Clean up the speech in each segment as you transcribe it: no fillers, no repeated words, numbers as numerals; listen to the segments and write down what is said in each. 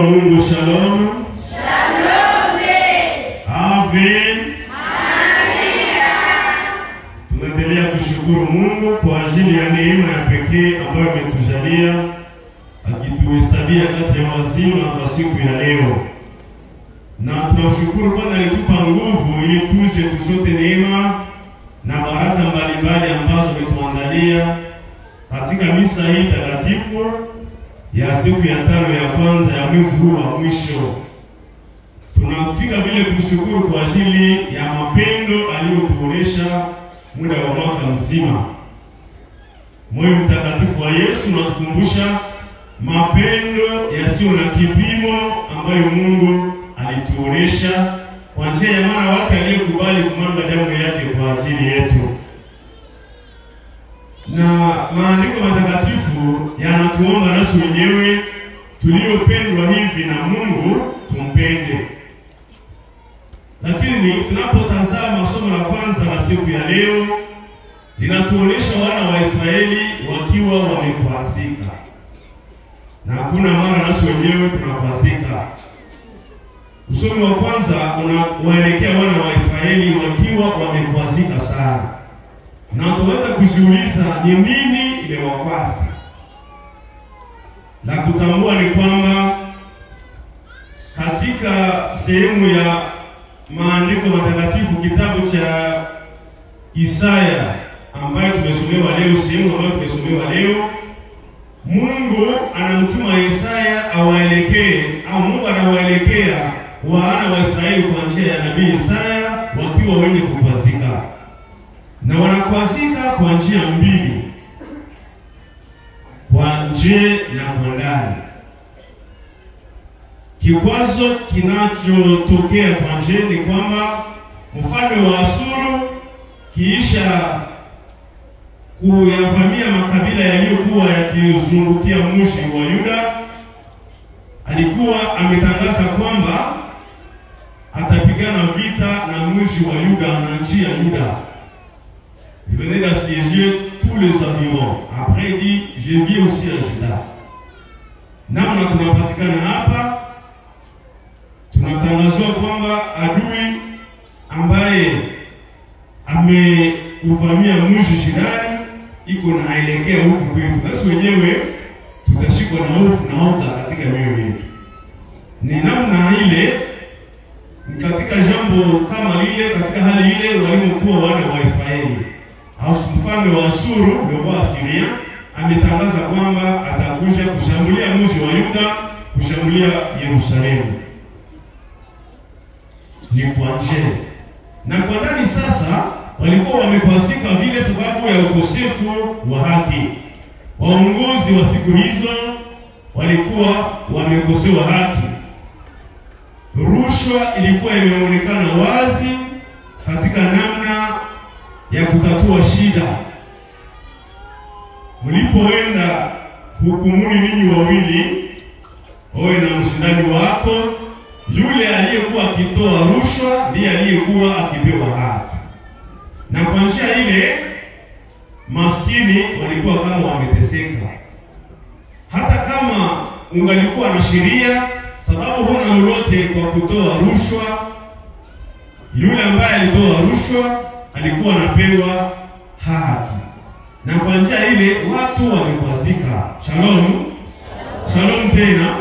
Mungu shalom. Shalom. Ave Maria. Tunaendelea kushukuru Mungu kwa ajili ya neema ya pekee ambayo ametujalia akituhesabia kati ya wazima kwa siku ya leo. Na tunashukuru Bwana alitupa nguvu ili tuje tushote neema na baraka mbalimbali ambazo ametuandalia katika misa hii takatifu ya siku ya tano ya kwanza ya mwezi huu wa mwisho. Tunafika vile kumshukuru kwa ajili ya mapendo aliyotuonesha muda wa mwaka mzima. Moyo mtakatifu wa Yesu unatukumbusha mapendo yasiyo na kipimo ambayo Mungu alituonesha kwa njia ya mwana wake aliyekubali kumwaga damu yake kwa ajili yetu. Na maandiko matakatifu yanatuomba nasi wenyewe tuliopendwa hivi na Mungu tumpende. Lakini tunapotazama somo la kwanza la siku ya leo linatuonesha wana wa Israeli wakiwa wamekwazika. Na hakuna mara nasi wenyewe tunakwazika. Usomi wa kwanza unawaelekea wana wa Israeli wakiwa wamekwazika sana. Na tuweza kujiuliza ni nini imewakwaza. La kutambua ni kwamba katika sehemu ya maandiko matakatifu kitabu cha Isaya ambayo tumesomewa leo, sehemu ambayo tumesomewa leo, Mungu anamtuma Isaya awaelekee, au Mungu anawaelekea wana wa Israeli kwa njia ya nabii Isaya wakiwa wenye kukwazika. Na wanakwazika kwa njia mbili, kwa nje na kwa ndani. Kikwazo kinachotokea kwa nje ni kwamba mfalme wa Asuru kiisha kuyavamia makabila yaliyokuwa yakizungukia mji wa Yuda, alikuwa ametangaza kwamba atapigana vita na mji wa Yuda na nchi ya Yuda. Il venait d'assiéger tous les environs. Après il dit, je viens aussi à Juda. Namna tunapatikana hapa, tunatangazwa kwamba adui ambaye ameuvamia mji jirani iko naelekea huku kwetu. Basi wenyewe tutashikwa na hofu na woga katika mioyo yetu. Ni namna ile, katika jambo kama lile, katika hali ile walimokuwa wana wa Israeli. Mfalme wa Asuru, ndio wa Asiria, ametangaza kwamba atakuja kushambulia mji wa Yuda, kushambulia Yerusalemu. Ni kwa nje. Na kwa ndani sasa walikuwa wamekwazika vile sababu ya ukosefu wa haki. Waongozi wa siku hizo walikuwa wamekosewa haki. Rushwa ilikuwa imeonekana wazi katika namna ya kutatua shida. Mlipoenda hukumuni ninyi wawili, wewe na mshindani wako, yule aliyekuwa akitoa rushwa ndiye aliyekuwa akipewa haki. Na kwa njia ile maskini walikuwa kama wameteseka. Hata kama ungalikuwa na sheria, sababu huna lolote kwa kutoa rushwa, yule ambaye alitoa rushwa alikuwa anapewa haki. Na kwa njia ile watu wamekwazika. Shalom. Shalom tena.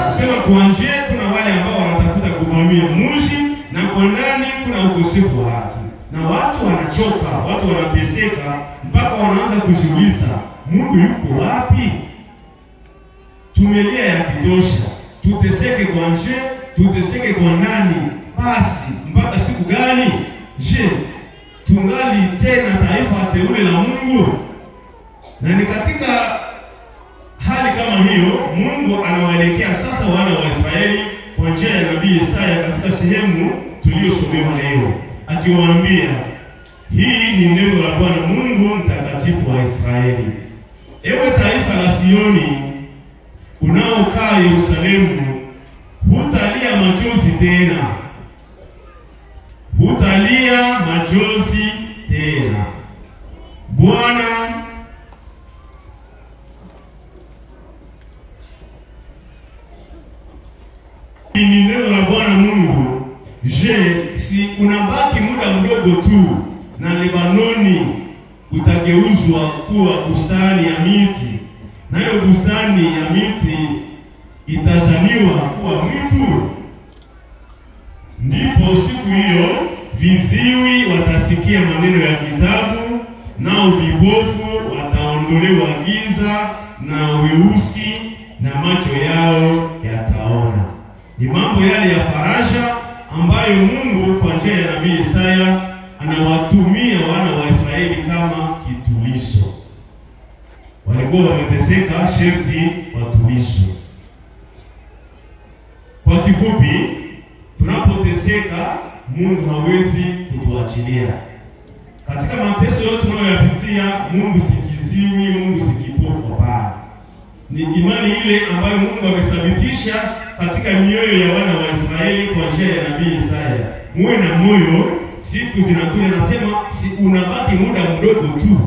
Kusema kwa nje kuna wale ambao wanatafuta kuvamia mji, na kwa ndani kuna ukosefu wa haki. Na watu wanachoka, watu wanateseka mpaka wanaanza kujiuliza, Mungu yuko wapi? Tumelia ya kutosha, tuteseke kwa nje, tuteseke kwa ndani, basi mpaka siku gani? Je, tungali tena taifa teule la Mungu? Na ni katika hali kama hiyo Mungu anawaelekea sasa wana wa Israeli kwa njia ya nabii Isaya katika sehemu tuliyosomewa leo, akiwaambia, hii ni neno la Bwana Mungu mtakatifu wa Israeli. Ewe taifa la Sioni unaokaa Yerusalemu, hutalia machozi tena. Hutalia machozi tena. Bwana Ni neno la Bwana Mungu. Je, si unabaki muda mdogo tu na Lebanoni utageuzwa kuwa bustani ya miti, nayo bustani ya miti itazaniwa kuwa mwitu? Ndipo siku hiyo viziwi watasikia maneno ya kitabu, nao vipofu wataondolewa giza na weusi, na macho yao yataona. Ni mambo yale ya faraja ambayo Mungu kwa njia ya nabii Isaya anawatumia wana wa Israeli kama kitulizo. Walikuwa wameteseka, sherti watulizo. Kwa kifupi, tunapoteseka Mungu hawezi kutuachilia. Katika mateso yote tunayoyapitia, Mungu si kiziwi, Mungu si kipofu, hapana. Ni imani ile ambayo Mungu amethibitisha katika mioyo ya wana wa Israeli kwa njia ya nabii Isaya. Muwe na moyo, siku zinakuja, nasema si unabaki muda mdogo tu.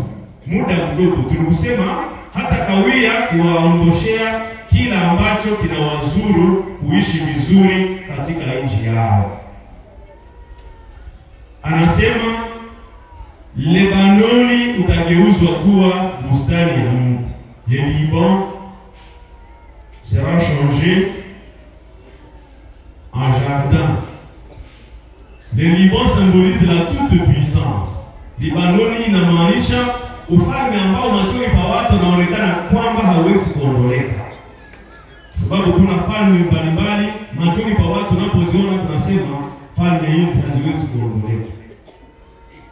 Muda mdogo tu. Nikusema hata kawia kuwaondoshea kila ambacho kinawazuru kuishi vizuri katika nchi yao. Anasema Lebanoni utageuzwa kuwa bustani ya mti. Le Liban sera changé en jardin. Le Liban symbolise la toute puissance. Libanoni inamaanisha ufalme ambao machoni pa watu unaonekana kwamba hauwezi kuondoleka. Sababu kuna falme mbalimbali machoni pa watu unapoziona tunasema falme hizi haziwezi kuondoleka.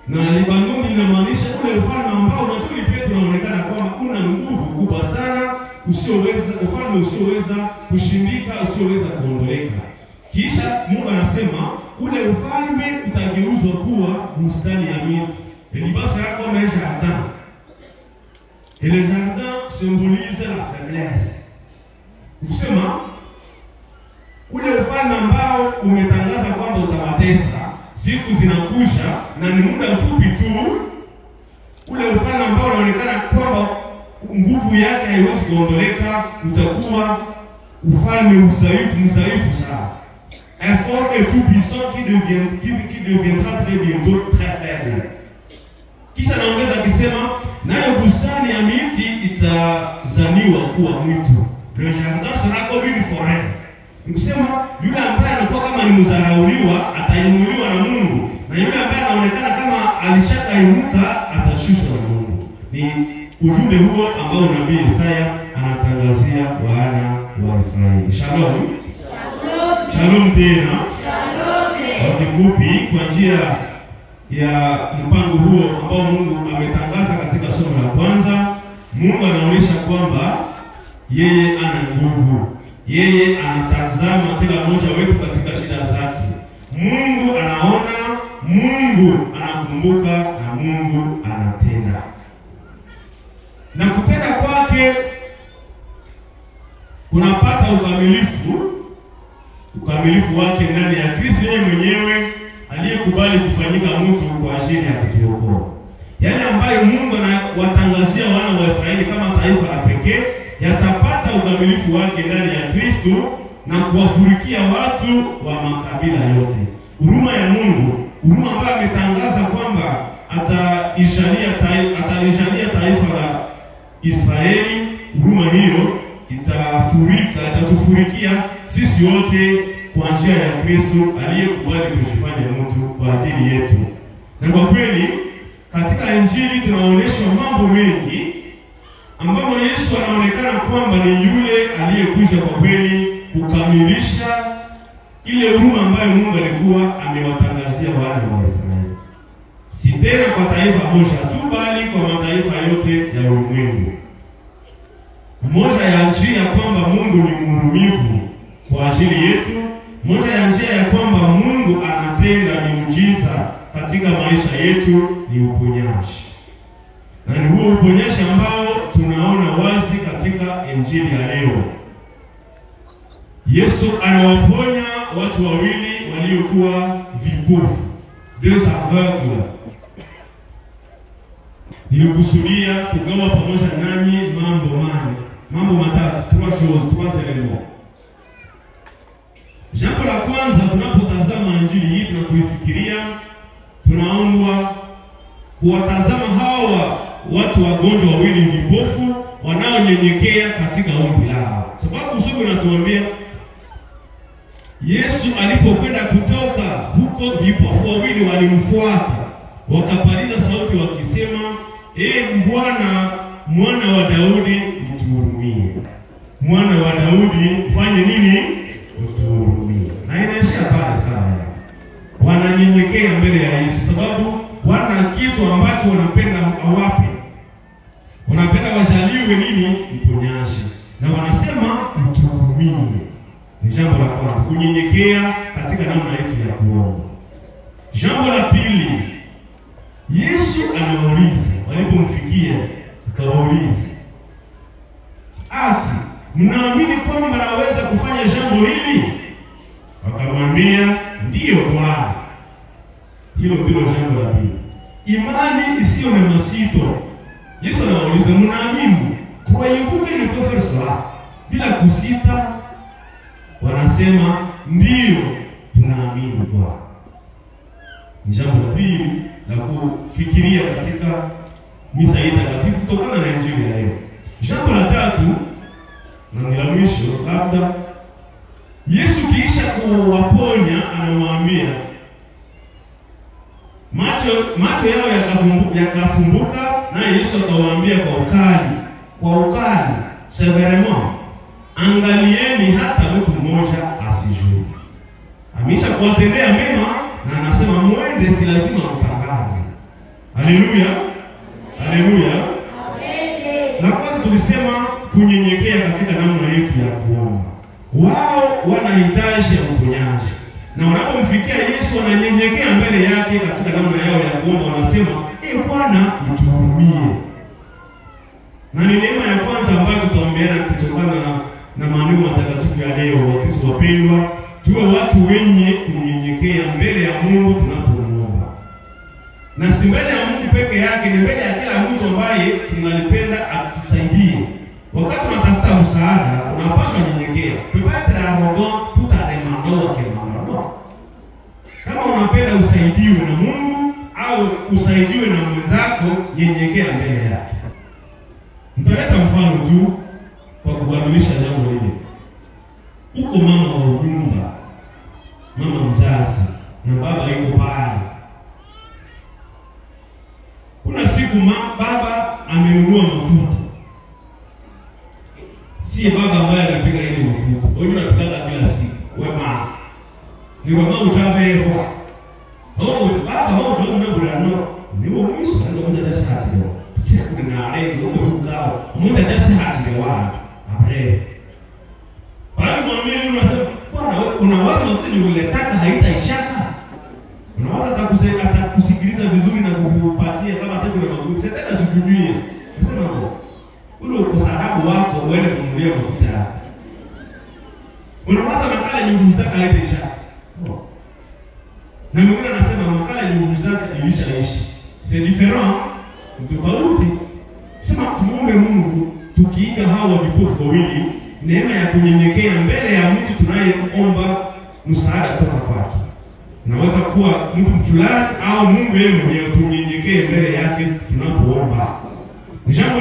Na Libanoni inamaanisha ule ufalme ambao machoni petu unaonekana kwamba una nguvu kubwa sana, usioweza, ufalme usioweza kushindika, usioweza kuondoleka. Kisha Mungu anasema ule ufalme utageuzwa kuwa bustani ya miti. Le Liban sera comme un jardin. Et le jardin symbolise la faiblesse. Kusema ule ufalme ambao umetangaza kwamba utawatesa, siku zinakuja na ni muda mfupi tu, ule ufalme ambao unaonekana kwamba nguvu yake haiwezi kuondoleka utakuwa ufalme mzaifu, mzaifu sana. Un fort et tout puissant qui deviendra très bientôt très faible. Kisha naongeza akisema nayo bustani ya miti itazaniwa kuwa mwitu. Le jardin sera comme une forêt. Nikusema yule ambaye anakuwa kama ni mzarauliwa atainuliwa na Mungu, na yule ambaye anaonekana kama alishakainuka atashushwa na Mungu. Ni ujumbe huo ambao nabii Isaya anatangazia wana wa Israeli. Shalom. Shalom. Shalom tena. Shalom. Kwa kifupi, kwa njia ya mpango huo ambao Mungu ametangaza katika somo la kwanza, Mungu anaonyesha kwamba yeye ana nguvu. Yeye anatazama kila mmoja wetu katika shida zake. Mungu anaona, Mungu anakumbuka na Mungu anatenda. Na kutenda kwake kunapata ukamilifu, ukamilifu wake ndani ya Kristo yeye mwenyewe aliyekubali kufanyika mtu kwa ajili ya kutuokoa. Yale ambayo Mungu anawatangazia wana wa Israeli kama taifa la pekee yatapata ukamilifu wake ndani ya Kristo na kuwafurikia watu wa makabila yote. Huruma ya Mungu, huruma ambayo ametangaza kwamba atalijalia taifa la Israeli, huruma hiyo itatufurikia sisi wote kwa njia ya Kristo aliyekubali kujifanya mtu kwa ajili yetu. Na kwa kweli katika Injili tunaonyeshwa mambo mengi ambapo Yesu anaonekana kwamba ni yule aliyekuja kwa kweli kukamilisha ile huruma ambayo Mungu alikuwa amewatangazia wana wa Israeli. Si tena kwa taifa moja tu, bali kwa mataifa yote ya ulimwengu. Moja ya njia kwamba Mungu ni mhurumivu kwa ajili yetu, moja ya njia ya kwamba Mungu anatenda miujiza katika maisha yetu ni uponyaji. Na ni huo uponyaji ambao tunaona wazi katika Injili ya leo. Yesu anawaponya watu wawili waliokuwa vipofu, deux aveugles. Nilikusudia kugawa pamoja nanyi mambo matatu, trois choses, trois éléments. Jambo kwanza, tunapotazama injili hii na kuifikiria, tunaombwa kuwatazama hawa watu wagonjwa wawili vipofu wanaonyenyekea katika ombi lao. Sababu somo linatuambia Yesu alipokwenda kutoka huko, vipofu wawili walimfuata, wakapaliza sauti wakisema, "Ee Bwana, mwana wa Daudi, utuhurumie." Mwana wa Daudi, fanye nini? Utuhurumie. Na inaishia pale sana. Wananyenyekea mbele ya Yesu sababu wana kitu ambacho wanapenda awape. Wanapenda wajaliwe nini? Mponyaji. Na wanasema utuhurumie. Ni jambo la kwanza, kunyenyekea katika namna yetu ya kuomba. Jambo la pili, Yesu anawauliza, walipomfikia akawauliza, ati mnaamini kwamba naweza kufanya jambo hili? Wakamwambia, ndiyo Bwana. Hilo ndilo jambo la pili, imani isiyo na masito. Yesu anawauliza, mnaamini? Croyez-vous que je peux faire cela? Bila kusita wanasema ndiyo, tunaamini Bwana. Ni jambo la pili la kufikiria katika misa hii takatifu kutokana na injili ya leo. Jambo la tatu na ni la mwisho labda, Yesu kisha kuwaponya anawaambia, macho yao yakafumbuka, naye Yesu akawaambia kwa ukali, severement, angalieni hata mtu mmoja asijue. Amesha kuwatendea mema na anasema muende, si lazima mtangaze. Haleluya. Haleluya. Na kwanza tulisema kunyenyekea katika namna yetu ya kuomba. Wao wanahitaji ya uponyaji. Na wanapomfikia Yesu wananyenyekea mbele yake katika namna yao ya kuomba, wanasema, "Ee Bwana, utuhurumie." Na ni neema ya kwanza ambayo tutaombeana kutokana na maneno matakatifu ya leo. Wakristo wapendwa, tuwe watu wenye kunyenyekea mbele ya Mungu tunapomuomba. Na si mbele ya Mungu peke yake, ni mbele ya kila mtu ambaye tunalipenda atusaidie. Wakati unatafuta msaada, unapaswa nyenyekea. Peut-être arrogant tout en demandant que maman. Kama unapenda usaidiwe na Mungu au usaidiwe na mwenzako, nyenyekea mbele yake. Nitaleta mfano tu kwa kubadilisha jambo hili. Uko mama wa nyumba, mama mzazi, na baba yuko pale. Kuna siku baba amenunua mafuta. Si baba ambaye anapiga ile mafuta. Wewe unapiga kila siku. Wema. Ni wema utaberwa. Oh, baba hao ndio ni wo mwiso ndio mmoja dashatiro. Siku na arengo uko mkao. Mmoja dashatiro wapi? Abre. Bali mwambie unasema, "Bwana wewe unawaza mafuta ni uletaka haitaishaka." Unawaza atakusikiliza vizuri na kukupatia kama hata kuna magumu. Sasa tena sikunywie. Nasema kwa ule ukosarabu wako uende kununulia mafuta yako. Unawaza makala nyungu zako haitaishaka. Na mwingine anasema makala nyungu zako ilishaishi. C'est différent. Tofauti. Sema tumuombe Mungu tukiiga hawa vipofu wawili neema ya kunyenyekea mbele ya mtu tunayeomba msaada kutoka kwake. Naweza kuwa mtu fulani au Mungu yeye mwenyewe, tunyenyekee mbele yake tunapoomba. Jambo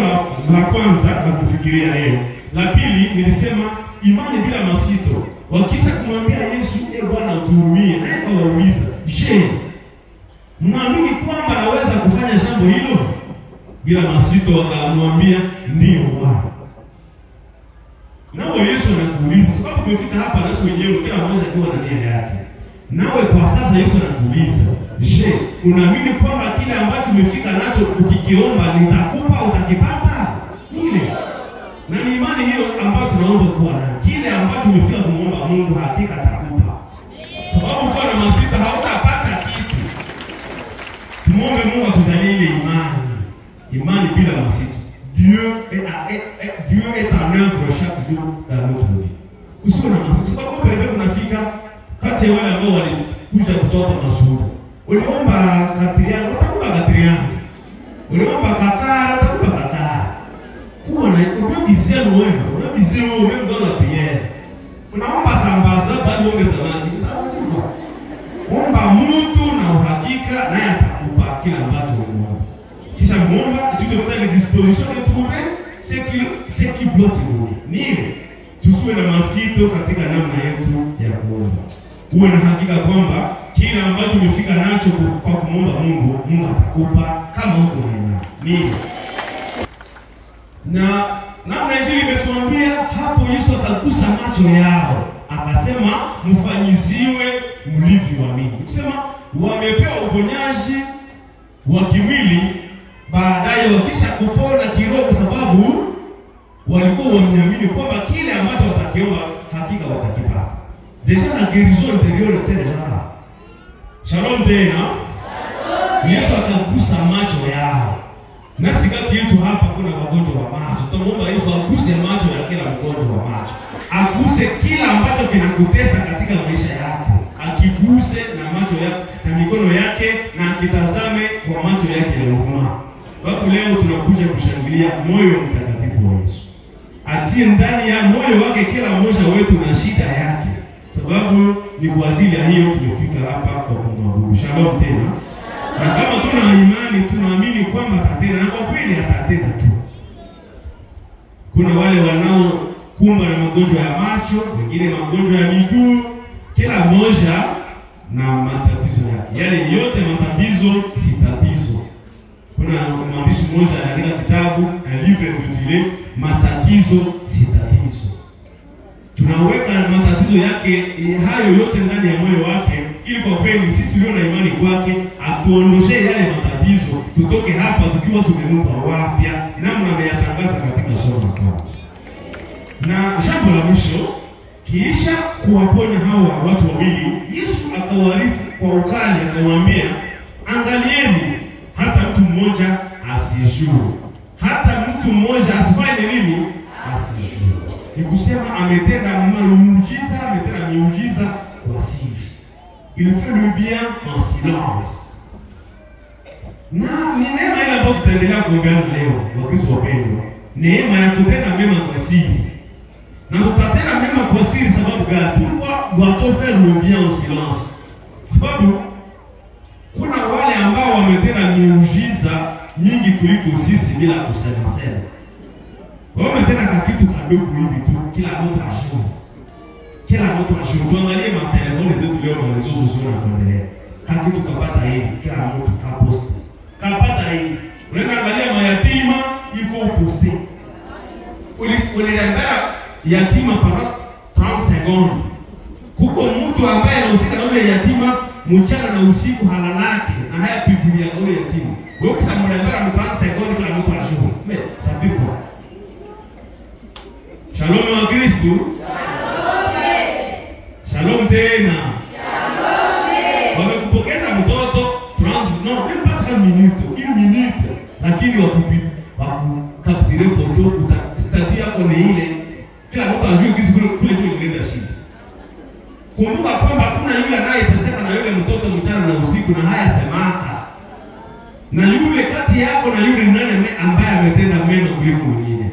la kwanza la kufikiria leo. La pili nilisema imani bila masito. Wakisha kumwambia Yesu, "E Bwana utuhurumie," naye akawauliza, "Je, mnaamini kwamba naweza kufanya jambo hilo?" Bila masito wakamwambia, "Ndiyo Bwana." Nawe Yesu anakuuliza, sababu tumefika hapa nasi wenyewe kila mmoja akiwa na nia yake. Nawe kwa sasa Yesu anakuuliza, "Je, unaamini kwamba kile ambacho umefika nacho ukikiomba nitakupa, utakipata?" Nile. Na ni imani hiyo ambayo tunaomba kuwa nayo. Kile ambacho umefika kumuomba Mungu hakika atakupa. Sababu kwa na masita hautapata kitu. Tumuombe Mungu atujalie ile imani. Imani bila masita. Dieu est en œuvre chaque jour dans notre vie. Usiwe na masita. Sababu pepe unafika kati ya wale ambao walikuja kutoka mashuhuda. Uliomba katriano, watakupa katriano. Uliomba katara, watakupa katara. Kuwa na unavizia wewe, unavizia wewe même dans la prière. Unaomba sambaza bado uombe samaki. hakika naye atakupa kila ambacho umeomba. Kisha muomba, tu te mets dans les dispositions de trouver ce qui bloque. Nini? Tusiwe na masito katika namna yetu ya kuomba. Uwe na hakika kwamba kila ambacho umefika nacho kwa kumwomba Mungu, Mungu atakupa kama uko na imani. Nini? Na namna Injili imetuambia hapo, Yesu akagusa macho yao, akasema mfanyiziwe mlivyoamini. Kusema wamepewa uponyaji wa kimwili, baadaye wakisha kupona kiroho, kwa sababu walikuwa wameamini kwamba kile ambacho watakiomba hakika watakipata. Deja la guérison intérieure était déjà là. Shalom tena. Yesu akagusa macho yao. Nasi kati yetu hapa kuna wagonjwa wa macho. Tutamuomba Yesu aguse macho ya kila mgonjwa wa macho. Aguse kila ambacho kinakutesa katika maisha yako. Akiguse na macho yake na mikono yake, na akitazame kwa macho yake ya huruma. Wapo leo tunakuja kushangilia moyo mtakatifu wa Yesu. Atie ndani ya moyo wake kila mmoja wetu na shida yake. Sababu ni kwa ajili ya hiyo tumefika hapa kwa kumwabudu. Shalom tena. Na kama tuna imani, tunaamini kwamba atatenda, na kwa kweli atatenda tu. Kuna wale wanaokumbwa na magonjwa ya macho, wengine magonjwa ya miguu, kila mmoja na matatizo yake. Yale yote matatizo si tatizo. Kuna mwandishi mmoja anaandika kitabu, un livre intitulé Matatizo si tatizo. Tunaweka matatizo yake hayo yote ndani ya moyo wake, ili kwa kweli sisi tulio na imani kwake atuondoshe yale matatizo, tutoke hapa tukiwa tumeumbwa wapya, namna ameyatangaza katika somo la kwanza. Na jambo la mwisho, kisha kuwaponya hawa watu wawili, Yesu akawaarifu kwa ukali, akawaambia, angalieni hata mtu mmoja asijue. Hata mtu mmoja asifanye nini? Asijue. Ni kusema ametenda miujiza, ametenda miujiza kwa siri. Il fait le bien en silence. Na ni neema ile ambayo tutaendelea kuongea leo, Wakristo wapendwa. Neema ya kutenda mema kwa siri. Na tutatenda mema kwa siri sababu gani? Pourquoi doit-on faire le bien en silence? Sababu kuna wale ambao wametenda miujiza nyingi kuliko sisi bila kusema sema. Wao wametenda kitu kadogo hivi tu, kila mtu ajue. Kila mtu ajue. Tuangalie matelefoni zetu leo na reseaux sociaux na kuendelea. Kakitu kapata hivi, kila mtu kaposti. Kapata hivi. Unaenda angalia mayatima, iko poste. Uliambia yatima para 30 secondes. Kuko mtu ambaye anahusika na yule yatima mchana na usiku halalake na haya Biblia ya yule yatima. Wewe ukishamwambia 30 secondes kila mtu ajue. Mais ça veut quoi? Shalom wa Kristo. Shalom tena. Shalom. Wamekupokeza mtoto 30, non, même pas 30 minutes, une minute. Lakini wakukaptire photo, statut yako ni ile. Kila mtu ajue kisi kule kule kule shida. Kumbuka kwamba kuna yule anayeteseka na yule mtoto mchana na usiku na haya semaka. Na yule kati yako na yule nani ambaye ametenda mema kuliko mwingine.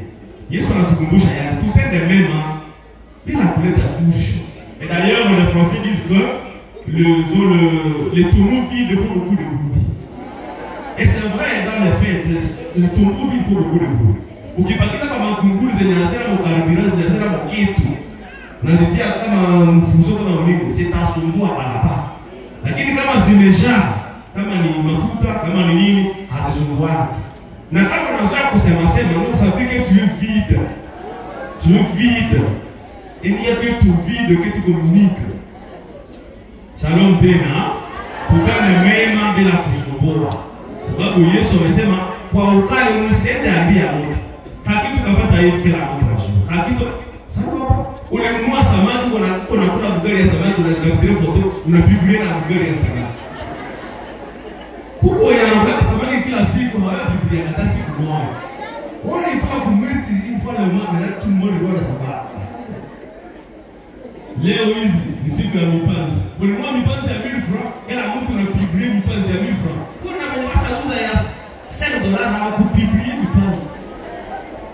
Yesu anatukumbusha yani tutende mema bila kuleta fujo. Et d'ailleurs, les Français disent que les tonneaux vides font beaucoup de bruit. Et c'est vrai, dans les fêtes, les tonneaux vides font beaucoup de bruit. Ukipakiza kama kunguru zenye hasira mkaribira zenye hasira mkitu, unazitia kama mfuso kama nini, zitasumbua barabara. Lakini kama zimejaa, kama ni mafuta, kama ni nini, hazisumbuaki. Na kama unazoea kusema sema, donc ça veut dire que tu es vide. Tu es vide. Il n'y a que tu vide que tu communiques. Shalom tena. Tutende mema bila kusumbua. Sababu Yesu amesema kwa ukali msiende ambia mtu. Hakitu kapata hivi kila mtu ajue. Hakitu sababu ulinunua samaki unakula bugali ya samaki, unajikapitia foto, unapibulia na bugali ya samaki. Kuko ya unakula samaki kila siku hawapibulia hata siku moja. Wale kwa kumwezi une fois le mois, mais là tout le monde doit le savoir. Leo hizi ni siku ya mipanzi. Ulinunua mipanzi ya 1000 francs, kila mtu anapibulia mipanzi ya 1000 francs. Kuna mwenye wasauza ya $5 hawakupibulia mipanzi.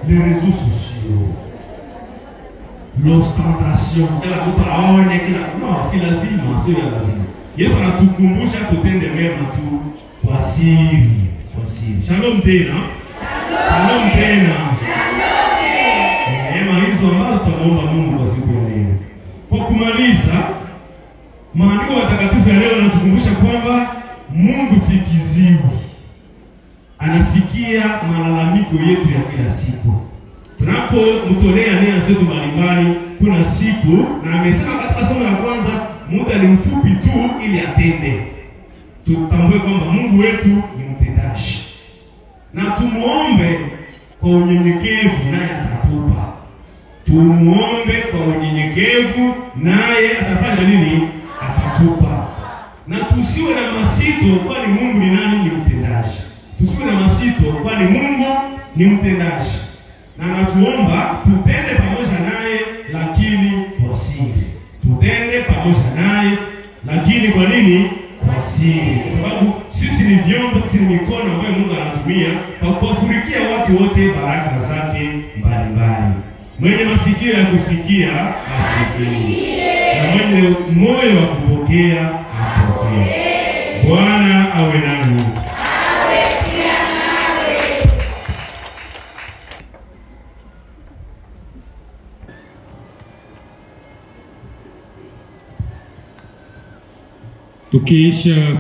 Les réseaux sociaux. L'ostentation, kila mtu aone, kila no, si lazima, sio ya lazima. Yesu anatukumbusha tutende mema tu kwa siri, kwa siri. Shalom tena. Shalom tena. Neema hizo ambazo tunaomba Mungu kwa siku ya leo. Kwa kumaliza, maandiko matakatifu ya leo yanatukumbusha kwamba Mungu si kiziwi. Anasikia malalamiko yetu ya kila siku. Tunapomtolea nia zetu mbalimbali, kuna siku, na amesema katika somo la kwanza, muda ni mfupi tu ili atende. Tutambue kwamba Mungu wetu ni mtendaji. Na tumuombe kwa unyenyekevu naye atatupa. Tumuombe kwa unyenyekevu naye atafanya nini? Atatupa. Na tusiwe na masito, kwani Mungu ni nani? Ni mtendaji. Tusiwe na masito, kwani Mungu ni mtendaji. Na anatuomba tutende pamoja naye, lakini kwa siri. Tutende pamoja naye, lakini kwa nini? Kwa siri. Kwa sababu sisi ni vyombo, sisi ni mikono ambayo Mungu anatumia kwa kuwafurikia watu wote baraka zake mbalimbali. Mwenye masikio ya kusikia asikie, na mwenye moyo wa kupokea apokee. Bwana awe nanyi. Tukiisha